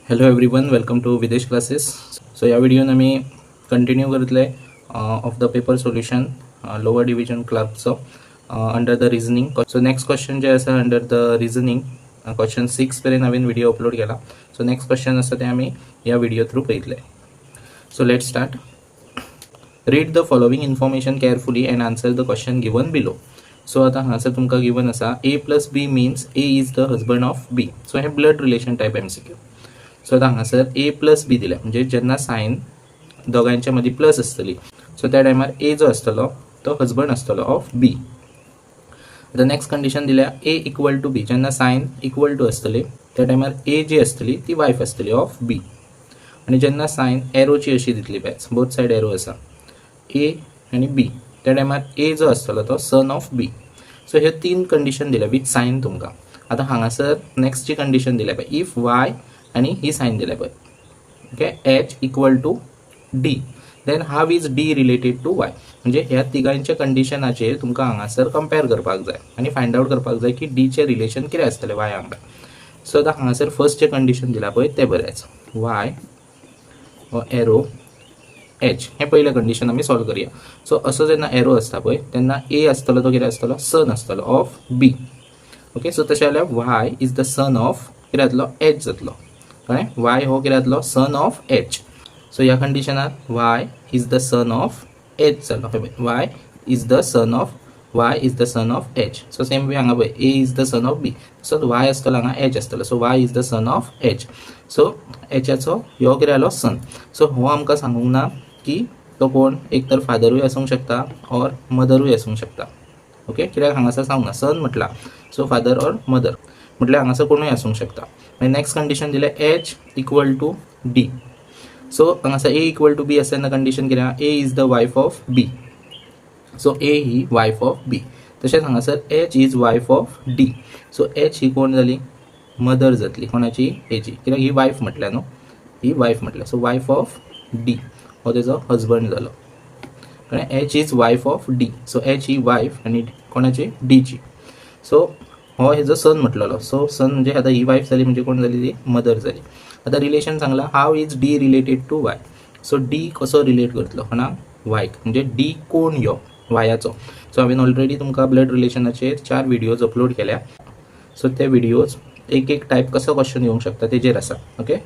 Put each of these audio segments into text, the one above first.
Hello everyone, welcome to Videsh Classes. So ह्या व्हिडिओन आमी continue करतले of the paper solution lower division क्लर्कचो under the reasoning. So next question जे आसा under the reasoning, question 6 मेरेन हांवें video upload केला. So next question आसा ते आमी ह्या व्हिडिओ थ्रू पळयतले. So let's start. Read the following information carefully and answer the question given below. So आता हांगासर तुमकां गिवन आसा, A plus B means A is the husband of B. So hey blood relation type MCQ. So आतां हांगासर ए plus बी दिल्या, म्हणजे जेन्ना sign दोगांयच्या मदीं प्लस आसतली, सो त्या टायमार ए जो आसतलो तो हजबंड आसतलो ऑफ बी. आतां नेक्स्ट कंडिशन दिल्या, ए इक्वल टू बी. जेन्ना सायन इक्वल टू आसतली त्या टायमार ए जी आसतली ती वायफ आसतली ऑफ बी. आनी जेन्ना सायन एरोची अशी दितली पळय, बोथ सायड एरो आसा ए आनी बी, त्या टायमार ए जो आसतलो तो सन ऑफ बी. सो ह्यो तीन कंडिशन दिल्या विथ सायन तुमकां. आतां हांगासर नेक्स्ट जी कंडिशन दिल्या पळय, if वाय आनी ही सायन दिल्या पळय, okay, H equal to D, then how is D related to Y? म्हणजे ह्या तिगांच्या कंडिशनाचेर तुमकां हांगासर कंपेर करपाक जाय आनी फायंड आवट करपाक जाय की डीचें रिलेशन कितें आसतलें वाय वांगडा. सो आतां हांगासर फर्स्ट जें कंडिशन दिलां पळय तें बरयाच. वाय हो एरो एच, हें पयलें कंडिशन आमी सॉल्व करया. सो असो जेन्ना एरो आसता पळय तेन्ना ए आसतलो तो कितें आसतलो? सन आसतलो ऑफ बी. ओके, सो तशें जाल्यार Y is the son of कितें जातलो? एच जातलो. कळ्ळें? वाय हो कितें जातलो? Son of H. सो ह्या कंडिशनार Y is the son of H जालो. पळय, Y is the son of H. So same way हांगा पळय, A is the son of B, so Y आसतलो हांगा एच आसतलो. So Y is the son of H. So एचाचो ह्यो कितें जालो? सन. सो हो आमकां सांगूंक ना की तो कोण, एक तर फादरूय आसूंक शकता ऑर मदरूय आसूंक शकता. ओके, कित्याक हांगासर सांगूंक ना, सन म्हटलां, सो फादर ऑर मदर म्हटल्यार हांगासर कोणूय आसूंक शकता. मागीर नेक्स्ट कंडिशन दिलें, H equal to D. So हांगासर ए इक्वल टू बी आसा तेन्ना कंडिशन कितें आहा? A is the wife of B. So A he wife of B. तशेंच हांगासर H is wife of D. So H ही कोण जाली? मदर जातली. कोणाची? एची. कित्याक ही वायफ म्हटल्या न्हू, ही वायफ म्हटल्या. सो वायफ ऑफ डी हो तेजो हजबंड जालो. कळ्ळें? H is wife of D. So H he wife आनी कोणाची? डीची. सो हो हेजो सन म्हटलेलो. सो सन म्हणजे आतां ही वायफ जाली, म्हणजे कोण जाली ती? मदर जाली. आतां रिलेशन सांगला, how is D related to Y? So D कसो रिलेट करतलो कोणाक? वायक. म्हणजे डी कोण यो वायाचो? सो हांवें ऑलरेडी तुमकां ब्लड रिलेशनाचेर चार व्हिडियोज अपलोड केल्या. सो ते व्हिडियोज एक एक टायप कसो क्वेश्चन येवंक शकता तेजेर आसा. ओके,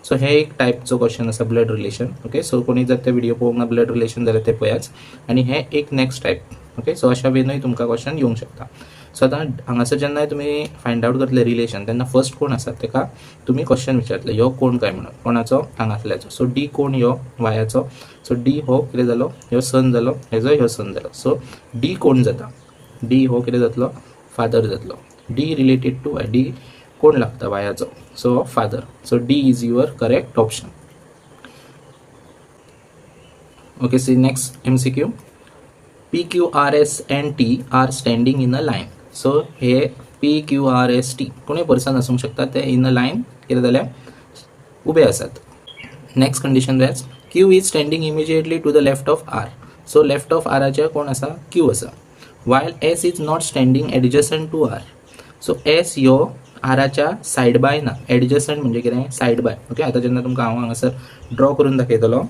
सो हे एक टायपचो क्वेश्चन आसा, ब्लड रिलेशन. ओके, सो कोणी जर ते व्हिडिओ पळोवंक ना ब्लड रिलेशन जाल्यार ते पळयाच. आनी हे एक नेक्स्ट टायप. ओके, सो अशा वेनूय तुमकां क्वेश्चन येवंक शकता. सो आतां हांगासर जेन्ना तुमी फायंड आवट करतले रिलेशन, तेन्ना फर्स्ट कोण आसा तेका तुमी क्वेश्चन विचारतले, ह्यो कोण काय म्हणून. कोणाचो? हांगासल्याचो. सो डी कोण ह्यो? वायाचो. सो डी हो कितें जालो? ह्यो सन जालो. हेजो ह्यो सन जालो. सो डी कोण जाता? डी हो कितें जातलो? फादर जातलो. D related to Y, D कोण लागता वायाचो? So father. So D is your correct option. Okay, see next MCQ. P Q R S and T are standing in a line. So hey P Q R S T कोणूय person आसूंक शकता, ते in a lion कितें जाल्या? उबे आसात. Next condition was Q is standing immediately to the left of R. So left of आराच्या कोण आसा? क्यू आसा. While S is not standing adjacent to R. So S ह्यो आराच्या सायड बाय ना. Adjacent म्हणजे कितें? Side by. Okay, आतां जेन्ना तुमकां हांव हांगासर ड्रॉ करून दाखयतलो,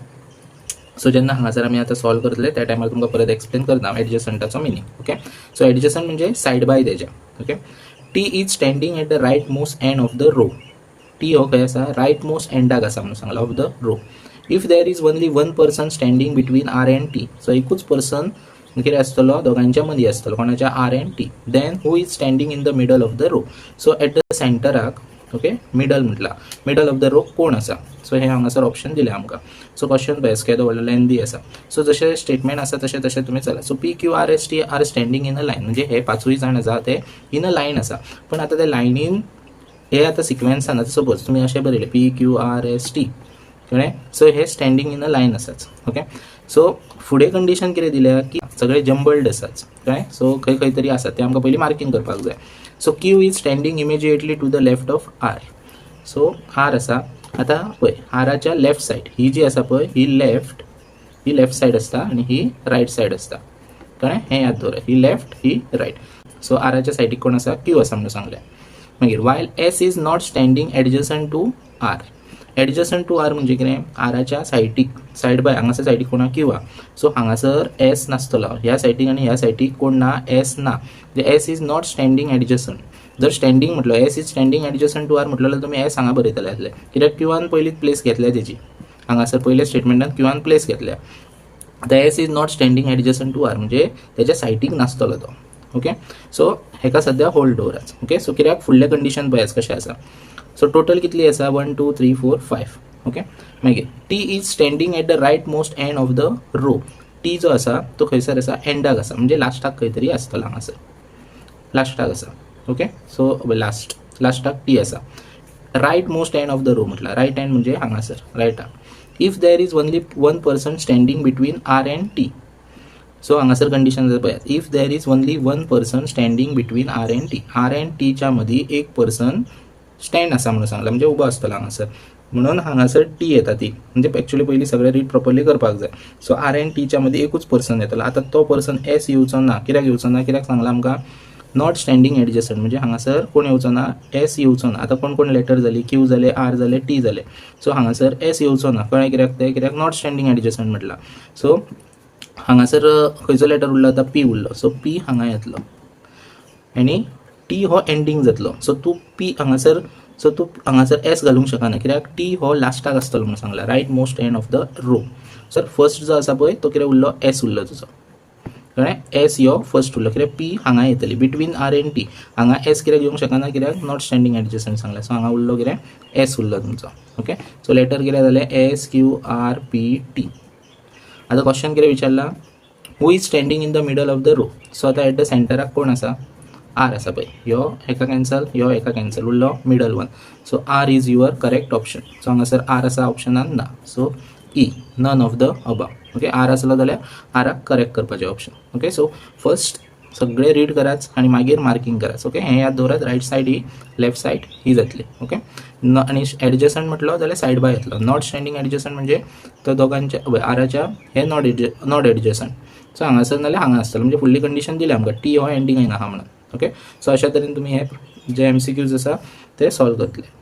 सो जेन्ना हांगासर आमी आतां सॉल्व करतले त्या टायमार तुमकां परत एक्सप्लेन करता एडजसंटाचो मिनींग. ओके, सो एडजसंट म्हणजे सायड बाय तेज्या. Okay, T is standing at the right most end of the row. T हो खंय आसा? रायट मोस्ट एंडाक आसा म्हणून सांगला of the row. If there is only one person standing between R and T, so एकूच person कितें आसतलो दोगांच्या मदीं आसतलो, कोणाच्या? R and T. Then who is standing in the middle of the row? So at the सेंटराक, okay, middle म्हटला, middle of the रो कोण आसा? So हे हांगासर ऑप्शन दिले आमकां. सो क्वेश्चन पळय, केदो व्हडलो लेंदी आसा. सो जशें स्टेटमेंट आसा तशें तशें तुमी चला. So P Q R S T are standing in a line, म्हणजे हे पांचूय जाण आसा ते इन अ लायन आसा. पण आतां ते लायनीन हे आतां सिक्वेन्सान आतां सपोज तुमी अशें बरयलें, P Q R S T, कळ्ळें? सो हे स्टँडींग इन अ लायन आसाच. ओके, सो फुडें कंडिशन कितें दिल्या की सगळे जंबल्ड आसाच. कळ्ळें? सो खंय खंय तरी आसा, ते आमकां पयलीं मार्कींग करपाक जाय. So Q is standing immediately to the left of R. So R आसा, आतां पळय, आराच्या लेफ्ट सायड ही जी आसा पळय, ही लेफ्ट सायड आसता आनी ही रायट सायड आसता. कळ्ळें? हें याद दवरात, ही लेफ्ट, ही रायट. सो आराच्या सायडीक कोण आसा? क्यू आसा म्हणून सांगलें. मागीर while S is not standing adjacent to R. Adjacent to are म्हणजे कितें? आराच्या सायडीक, सायड बाय. हांगासर सायडीक कोणा? क्यू आहा. सो हांगासर एस नासतलो. ह्या सायडीक आनी ह्या सायडीक कोण ना? एस ना. म्हणजे S is not standing adjacent. जर स्टँडींग म्हटलो, S is standing adjacent to R म्हटलो जाल्यार तुमी एस हांगा बरयतले आसले, कित्याक क्यूआन पयलींच प्लेस घेतल्या तेजी. हांगासर पयल्या स्टेटमेंटान क्यूआन प्लेस घेतल्या. आतां S is not standing adjacent to R म्हणजे तेच्या सायडीक नासतलो तो. ओके, सो हेका सद्या होल्ड दवरात. ओके, सो कित्याक फुडलें कंडिशन पळयात कशें आसा. सो टोटल कितली आसा? One, two, three, four, five. Okay, मागीर T is standing at the right most end of the row. T जो आसा तो खंयसर आसा? एंडाक आसा, म्हणजे लास्टाक खंय तरी आसतलो. हांगासर लास्टाक आसा. ओके, सो लास्ट लास्टाक टी आसा. Right most end of the row म्हटलं, रायट एंड म्हणजे हांगासर रायटाक. If there is only one person standing between R and T. So हांगासर कंडिशन आसा पळयात. If there is only one person standing between R and T, R and टीच्या मदीं एक person stand आसा म्हणून सांगलां, म्हणजे उबो आसतलो हांगासर. म्हणून हांगासर टी येता ती. म्हणजे एक्चुअली पयलीं सगळें रीड प्रॉपरली करपाक जाय. सो are and टीच्या मदीं एकूच पर्सन येतलो. आतां तो पर्सन एस येवचो ना. कित्याक येवचो ना? कित्याक सांगलां आमकां not standing adjacent. म्हणजे हांगासर कोण येवचो ना? एस येवचो ना. आतां कोण कोण लेटर जाली? क्यू जाले, are जाले, टी जाले. सो हांगासर एस येवचो ना. कळ्ळें कित्याक तें? कित्याक not standing adjacent म्हटलां. सो हांगासर खंयचो लेटर उरलो आतां? पी उरलो. सो पी हांगा येतलो आनी टी हो एंडींग जातलो. सो तूं पी हांगासर, सो तूं हांगासर एस घालूंक शकना, कित्याक टी हो लास्टाक आसतलो म्हणून सांगला, right most end of the row. Sir, first जो आसा पळय तो कितें उरलो? एस उरलो तुजो. कळ्ळें? एस यो फर्स्ट उरलो, कित्याक पी हांगा येतली बिटवीन are and T. हांगा एस कित्याक येवंक शकना? कित्याक not standing adjacent सांगलें. सो हांगा उरलो कितें? एस उरलो तुमचो. ओके, सो लेटर कितें जालें? S, Q, R, P, T. आतां क्वेश्चन कितें विचारला? Who is standing in the middle of the row? So आतां एट the सेंटराक कोण आसा? Are आसा पळय. यो हेका कॅन्सल, यो हेका कॅन्सल, उरलो middle one. So R is your correct option. So हांगासर are आसा ऑप्शनान? ना. So E, none of the above. Okay, R आसलो जाल्यार आराक करेक्ट करपाचें ऑप्शन. ओके, सो फर्स्ट सगळे रीड करात आनी मागीर मार्किंग करात. ओके, हें याद दवरात, रायट सायड ही, लेफ्ट सायड ही जातली. ओके, न आनी एडजसंट म्हटलो जाल्यार सायड बाय येतलो. Not standing adjacent म्हणजे तो दोगांच्या आराच्या हे not adjacent. सो हांगासर नाल्यार हांगा आसतलो. म्हणजे फुडली कंडिशन दिल्या आमकां, टी हो एंडींग येना आहा म्हणून. ओके, सो अशा तरेन तुमी हे जे एमसीक्यूज आसा ते सॉल्व करतले.